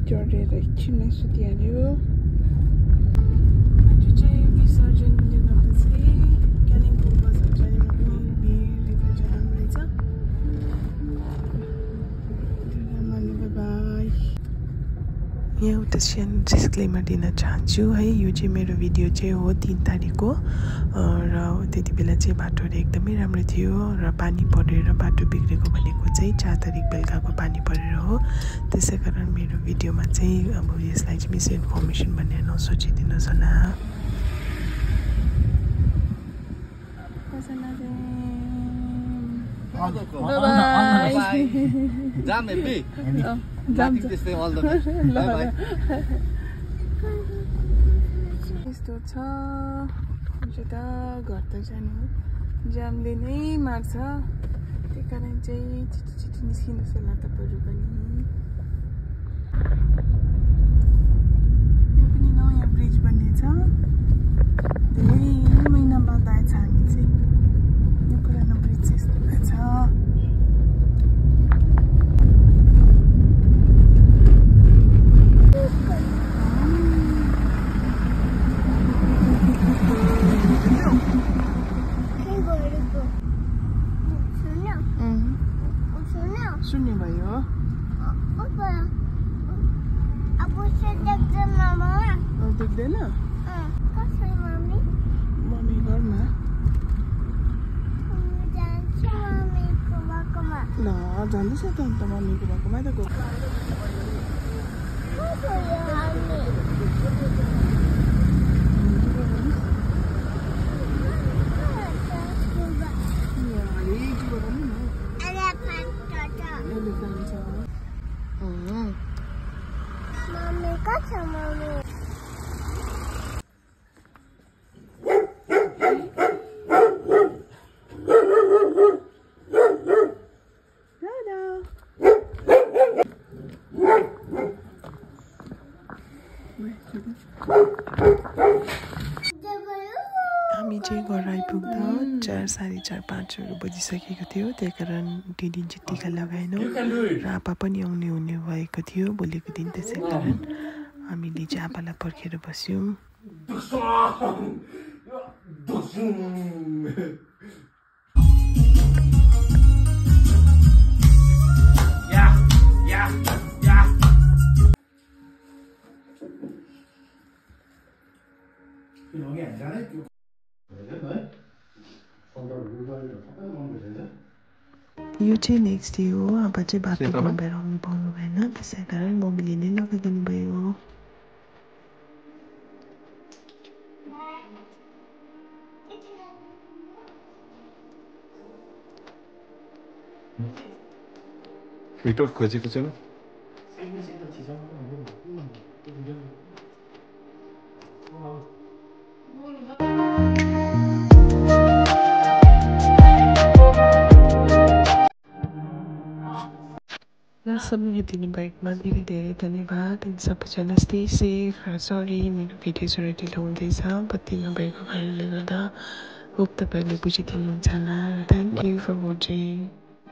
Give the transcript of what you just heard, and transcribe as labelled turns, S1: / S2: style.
S1: चढेर एकछिनमै सुतिहाल्यो। आज चाहिँ विसर्जन दिनपछि कालिम्पोङ बजार जानेमा पनि भिड यता जाम रहेछ। बाई यहाँ एउटा सानो डिस्क्लेमर दिन चाहन्छु है। यो चाहिँ मेरो भिडियो चाहिँ हो 3 तारिकको र त्यति बेला चाहिँ बाटोहरू एकदमै राम्रो थियो र पानी परेर बाटो बिग्रेको भनेको चाहिँ 4 तारिक बेलुकाको पानी परेर हो। त्यसै कारण मेरो भिडियोमा चाहिँ अब यसलाई चाहिँ मिस इन्फर्मेसन भनेर नसोचिदिनुहोस् होला। यस्तो छ त घर त जानु हो, जामले नै मार्छ। त्यही कारण चाहिँ छिटो छिटो निस्किनुहोस् होला तपाईँहरू पनि। यहाँ पनि नयाँ ब्रिज बन्नेछ, धेरै महिना बाद आएछ हामी चाहिँ। यो पुरानो ब्रिज चाहिँ यस्तो भएछ। सुन्ने भयो देख्दैन। मम्मी घरमा ल जाँदैछ त अन्त मम्मीको भएकोमा त गएको। हामी चाहिँ घर आइपुग्दा 4, साढे 4, 5 बजिसकेको थियो। त्यही कारण त्यो दिन चाहिँ टिका लगाएनौँ र आपा पनि आउने हुने भएको थियो भोलिको दिन। त्यसै कारण हामीले चाहिँ आपालाई पर्खेर बस्यौँ। यो चाहिँ नेक्स्ट डे हो। अब चाहिँ बाटोमा भएर आउनु पाउनु भएन, त्यसै कारण मम्मीले नै लगाइदिनु भयो।
S2: Victor खोजेको छैन।
S1: समय दिनुभएकोमा धेरै धेरै धन्यवाद। सबैजना स्टे सेफ। सरी मेरो भिडियोजहरू ढिलो हुँदैछ बत्ती नभएको कारणले गर्दा। होप तपाईँहरूले बुझिदिनुहुन्छ होला। Thank you for watching.